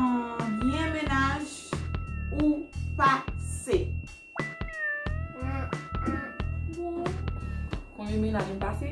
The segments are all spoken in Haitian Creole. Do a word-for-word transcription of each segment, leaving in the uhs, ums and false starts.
Konbyen mennaj ou pase? Konbyen mennaj m pase?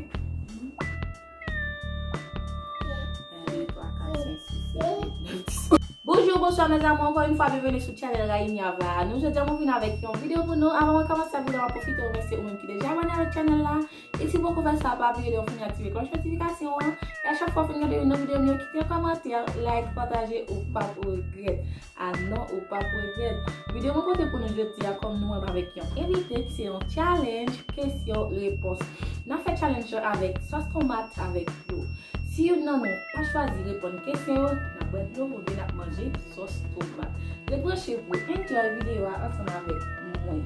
Yon, de, twa, kat, senk, sis, sèt, uit, nèf, dis. Bonjou, bonswa, mes amours, ankò yon fwa, byenveni sou channel Raïmia Vla. Nou, jodi a, mwen vin avèk yon videyo pou nou. Avan mwen kòmanse videyo a, pwofite remèsye ou menm ki deja abòne avèk channel la. E si w poko fè sa, pa bliye lè w fini aktive klòch notifikasyon an. E a chak fwa w fin gade yon nouvo videyo, m yo kite yon kòmantè, like, pataje, ou p ap regrèt. A non, ou p ap regrèt. Videyo mwen pote pou nou jodi a, kòm nou menm avèk yon envite ki se yon challenge, kesyon, repons. N ap fè challenge lan avèk sòs tomat avèk dlo. Si youn nan nou pa chwazi reponn kesyon yo, n ap bwè dlo oubyen n ap manje sòs tomat. Ret branche pou enjoy videyo a ansanm avèk mwen.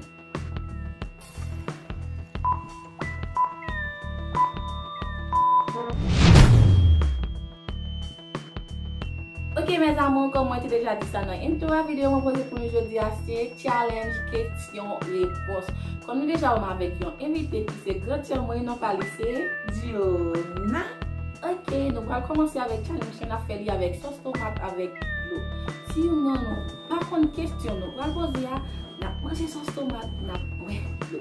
Ok, mes amours, kòm mwen te deja di sa nan intro a, videyo mwen poze pou nou jodi a se challenge kesyon repons. Kòm nou deja wè m avèk yon envite ki se gran sè mwen, non pa li se Diona. Ok, nou pral kòmanse avèk challenge lan, n ap fè li avèk sòs tomat avèk dlo. Si youn nan nou pa konn kesyon nou pral poze a, n ap manje sòs tomat, n ap bwè dlo.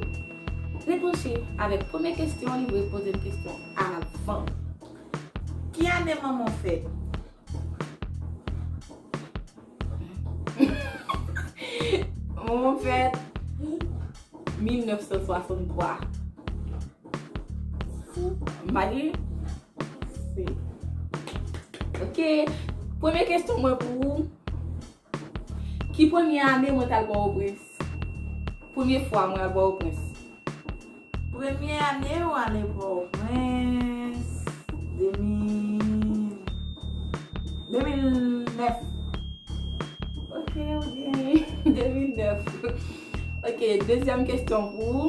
Ret branche avèk premye kesyon, li vle poze m kesyon avan. Ki ane manman w fèt? Manman m fèt mil nèf san swasanntwa. M pa gen? Si. Ok. Premye kesyon mwen pou ou. Ki premye ane mwen t al Pòtoprens? Premye fwa mwen al Pòtoprens. Premye ane ou ale Pòtoprens, de mil, de mil nèf. Ok, ou genyen de mil nèf. Ok, dezyèm kesyon pou ou.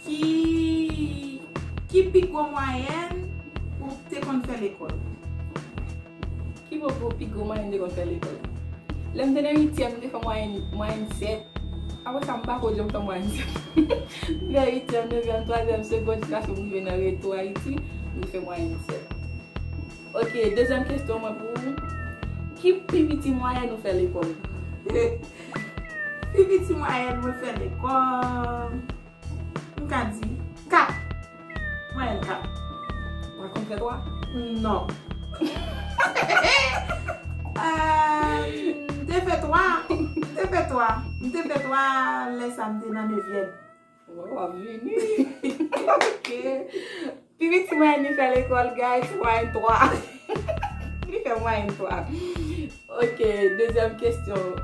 Ki, ki pi gwo mwayèn ou te konn fè lekòl? Ki pi gwo, pi gwo mwayèn m te konn fè lekòl? Lè m te nan uityèm, m te fè mwayèn, mwayèn sèt. Apre sa, m pa ko janm fè mwayèn sèt. M fè uityèm, nevyèm, twazyèm, segond, jiskaske m rive nan retou Ayiti, m te fè mwayèn sèt. Ok, dezyèm kesyon mwen pou ou. Ki pi piti mwayèn ou fè lekòl? Pi piti mwayèn mwen fè lekòl, m ka di kat. Mwayèn kat. Ou pa konn fè twa? Non. Euh, m te fè twa. M te fè twa. M te fè twa lè sa m te nan nevyèm. Bon, w ap vini. Ok. Pi piti mwayèn li fè lekòl, guys, mwayèn twa. Li fè mwayèn twa. Ok, dezyèm kesyon.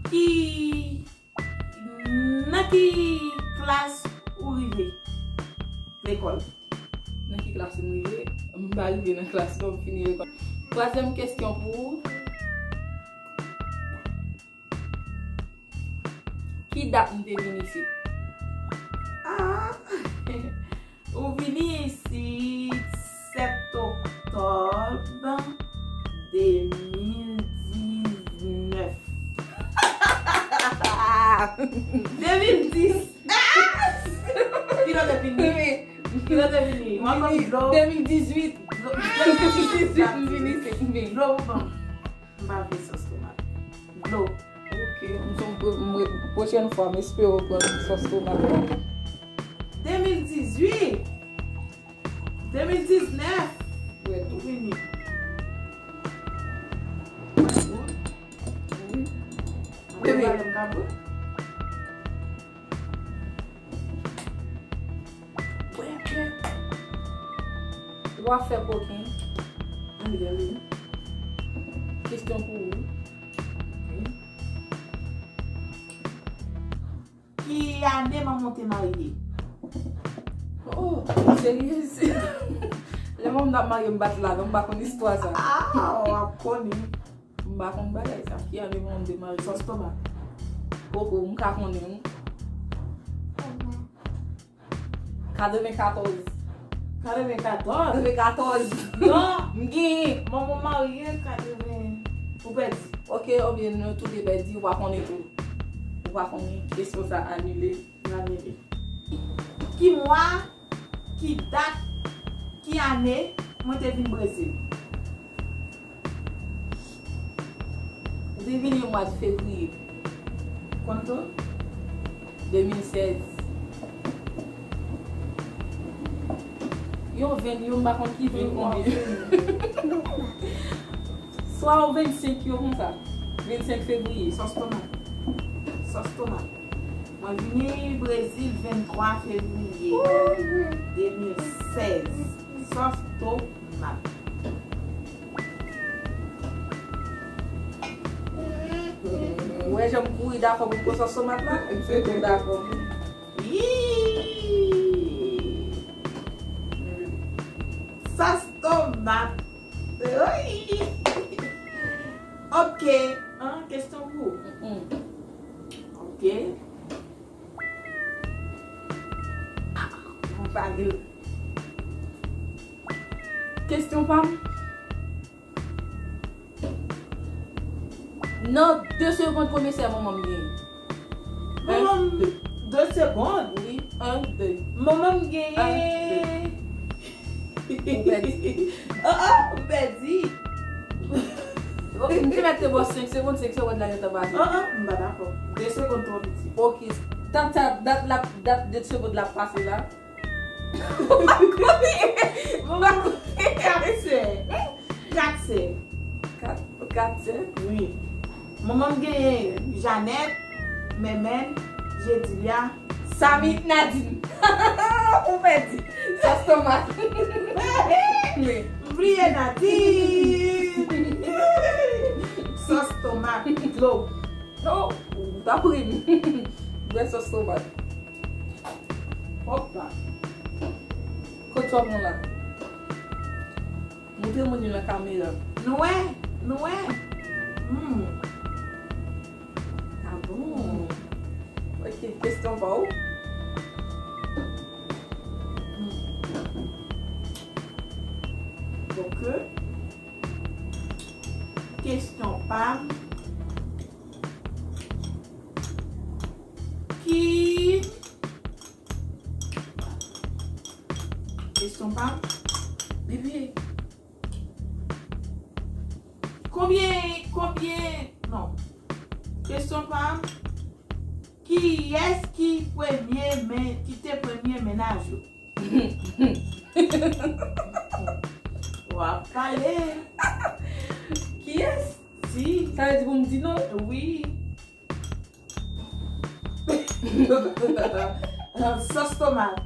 Ki, nan ki klas ou rive lekòl? Nan ki klas m rive? M pa rive nan klas non, m fini lekòl. Twazyèm kesyon pou ou. Ki dat m te vin isit? Ah! Ou vini isit sèt oktòb de mil diznèf. De mil dis. Kilè w te vini? Kilè w te vini? Mwen konn dlo. De mil dizuit. Dlo. De mil dizuit, m vini isit. Dlo pou ban m. M pa vle sòs tomat. Dlo. Ok, m son, m, m, pwochèn fwa, m espere w pran sòs tomat la. De mil dizuit, de mil diznèf, wi, ou vini. Wi. Bebe. Bwè, bwè. W ap fè koken. Ann gade. Kesyon pou ou. Ki ane manman w te marye? Oh, serye? Lè manman m t ap marye, m pa t la non, m pa konn istwa sa. Ah, w ap konnen. M pa konn bagay sa. Ki ane manman m te marye? Sòs tomat. Poko, m ka konnen wi. Katrevenkatòz. Katrevenkatòz? Katrevenkatòz. Non. M genyen. Manman w marye katreven. Ou pèdi. Ok, oubyen nou tou de pèdi, ou pa konnen tou. Ou pa konnen, kesyon sa anile. N anile. Ki mwa, ki dat, ki ane mwen te vin Brezil? Li vini mwa fevriye. Konn tou? De mil sèz. Yo ven, yo m pa konn ki ven konbyen. Swa yo vennsenk yo konsa. Vennsenk fevriye. Sòs tomat. Sòs tomat. Mwen vini Brezil venntwa fevriye de mil sèz. Sòs tomat. Ou wè jan m kouri dakò pou m pran sòs tomat la? M sot dakò. Yii! Sòs tomat. Wi! Ok. An, kesyon pou ou. Mm-mm. Ok. Ah, mwen pa gen. Kesyon pa m. Nan de segonn, konbyen sè manman m genyen? Manman m, de segonn? Wi, en, de. Manman m genyen. En, de. Ou pèdi. Oh, oh, ou pèdi. Ok, m te mèt te ba w senk segonn, senk segonn la gentan pase. Oh, oh, m pa dakò. De segonn twò piti. Ok, dat, dat, dat la, dat de segonn la pase la. Manman m kat sè. Kat sè. Kat, kat sè? Wi. Manman m genyen Janèt, Mèmèn, Jedilia, Sami, Nadine. Ou pèdi. Sòs tomat. Wi. M bliye Nadine. Sòs tomat, dlo. Oh, ou t ap ri m. Bwè sòs tomat. Hop la. Kot sa w pran la? Montre moun yo nan kamera. Nou wè? Nou wè? Hmm. Ah bon? Ok, kesyon pa w. Hmm. Ok. Kesyon pa m. Ki Kesyon pa m. Bibi. Konbyen, konbyen, non. Kesyon pa m. Kiyès ki premye men, ki te premye mennaj ou? W ap pale. Kiyès? Si. Sa vle di pou m di non? Wi. Sòs tomat.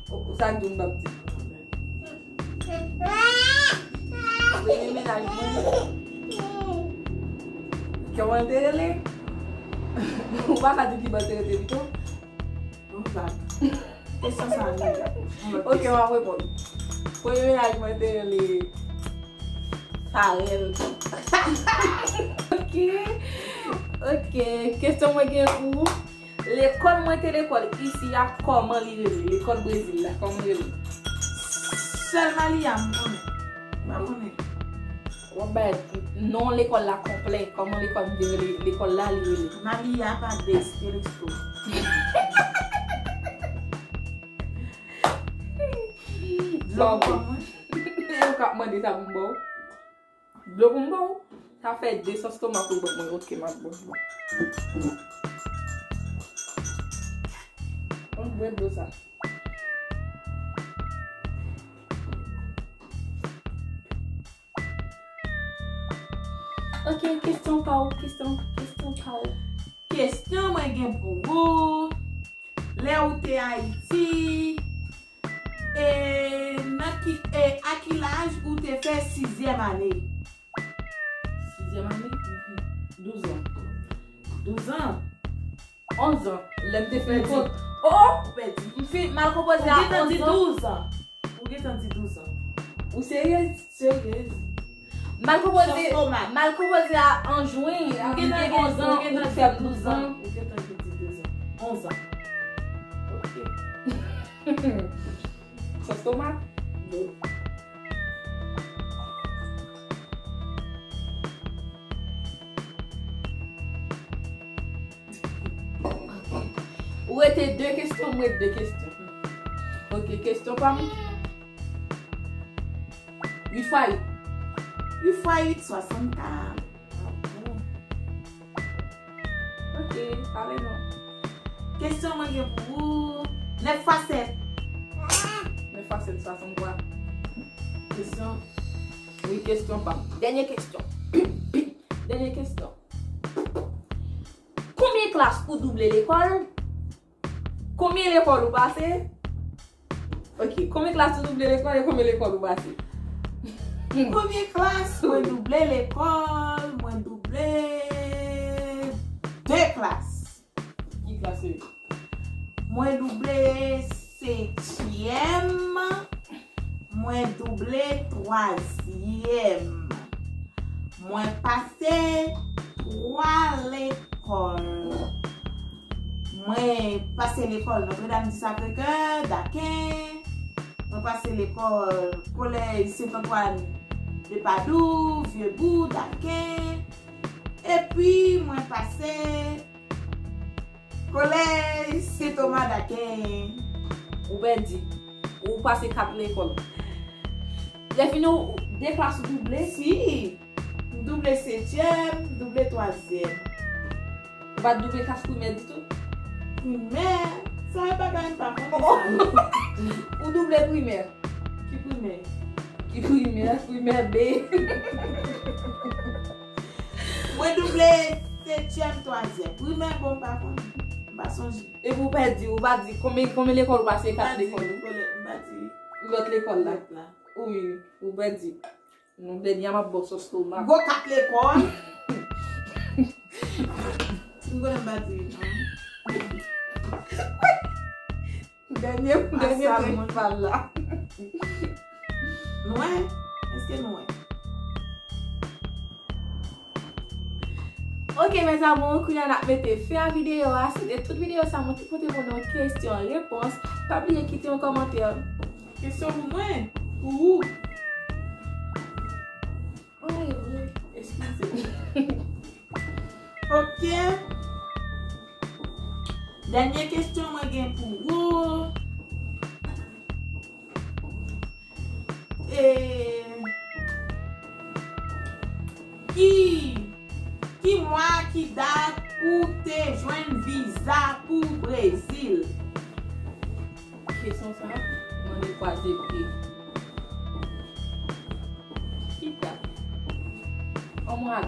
Ou sa k di m p ap di. Premye mennaj mwen. Kòman l te rele? Ou pa ka di ki bò l te rete pito? Yon vag. Kesyon sa li. Ok, m ap reponn. Premye mennaj mwen te rele Farel. Ok. Ok. Kesyon mwen gen pou ou. Lekòl mwen te lekòl isi a, kòman li rele? Lekòl Brezil la, kòman li rele? Sèl Malia m konnen. M pa konnen. W ap bay non lekòl la konplè. Kòman lekòl m te rele, lekòl la li rele? Malia pa des, te resto. Dlo pou mwen. Ou ka mande sa pou m ba w. Dlo pou m ba w. Sa fè de sòs tomat pou ban mwen. Ok, m ap ba w. Ann bwè dlo sa. Ok, kesyon pa w, kesyon, kesyon pa w. Kesyon mwen gen pou ou. Lè ou te Ayiti, e, nan ki, e, a ki laj ou te fè sizyèm ane? Sizyèm ane? Douz an. Douz an? Onz an. Lè m te fin kont. Oh! Ou pèdi. M fin, m al konpoze a onz an. Ou gentan di douz an. Ou gentan di douz an. Ou seryez? Seryez. M al konpoze, m al konpoze a an jen, m gen onz an, ou fè m douz an. Ou gentan di douz an. Onz an. Ok. Sòs tomat? Bon. Ou rete de kesyon, m ret de kesyon. Ok, kesyon pa m. Uit fwa uit. Uit fwa uit, swasannkat. Ah bon? Pale non. Kesyon mwen gen pou ou. Nèf fwa sèt. Nèf fwa sèt, swasanntwa. Kesyon. Wi, kesyon pa m. Dènye kesyon. Dènye kesyon. Konbyen klas ou double lekòl? Konbyen lekòl ou pase? Ok, konbyen klas ou double lekòl e konbyen lekòl ou pase? Konbyen klas? Mwen double lekòl, mwen double de klas. Ki klas se? Mwen double setyèm, mwen double twazyèm. Mwen pase twa lekòl. Mwen pase lekòl Notre Dame du Sacré-Cœur, Daken. Mwen pase lekòl kolèj Saint Antoine de Padoue, Vieux Bourg, Daken. Epi mwen pase kolèj Saint Thomas, Daken. Ou pèdi. Ou pase kat lekòl. Lè fini, ou, de klas ou double? Si. M double setyèm, m double twazyèm. Ou pa t double klas primè ditou? Primè? Sa e bagay m pa konnen sa. Ou double primè? Ki primè? Ki primè? Primè B. Mwen double setyèm, twazyèm. Primè, bon, m pa konnen. M pa sonje. Epi ou pèdi, ou pa di konbyen, konbyen lekòl ou pase, kat lekòl ou? M pa di. Lòt lekòl la. Lòt la. Wi, ou pèdi. Nou dènye a m ap ba w sòs tomat. Gwo kat lekòl. Si m konnen m pa di non. Dènye, dènye trik pa la. Nou wè? Èske nou wè? Ok, mes amours, kounye a n ap mete fen a videyo a. Se te tout videyo sa mwen te pote pou nou, kesyon, repons. Pa bliye kite yon kòmantè. Kesyon pou mwen? Pou ou? Ay, wi, eskize. Ok. Dènye kesyon mwen gen pou ou. E, ki, ki mwa, ki dat ou te jwenn viza pou Brezil? Kesyon sa, mande kwaze pye. Ki dat? An mwa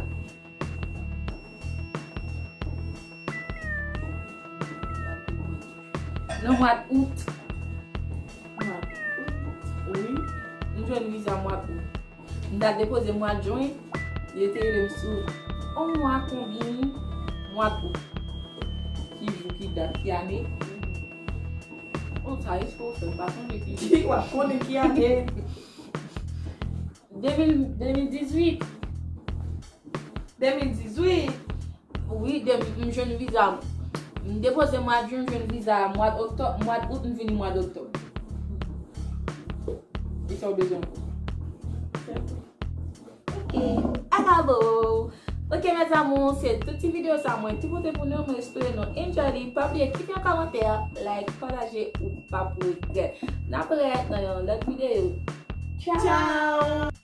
Nan mwa out. Mwa out. Wi. M jwenn viza mwa out. M ta depoze mwa jen, yo te rele m sou yon mwa konbyen mwa out. Ki jou, ki dat, ki ane. O, sa espre w fè m pa sonje ki jou. W ap konnen ki ane. De mil, de mil dizuit. De mil dizuit. Wi, de, m jwenn viza. M depoze mwa jen, m jwenn viza mwa oktòb, mwa out m vini mwa oktòb. E sa w bezwen pou sa? Ok, akabo. Ok, mes amours, se tout ti videyo sa mwen te pote pou nou. Mwen espere nou enjoy li. Pa bliye kite yon kòmantè, like, pataje, ou p ap regrèt. N ap wè nan yon lòt videyo. Tchao! Tchao!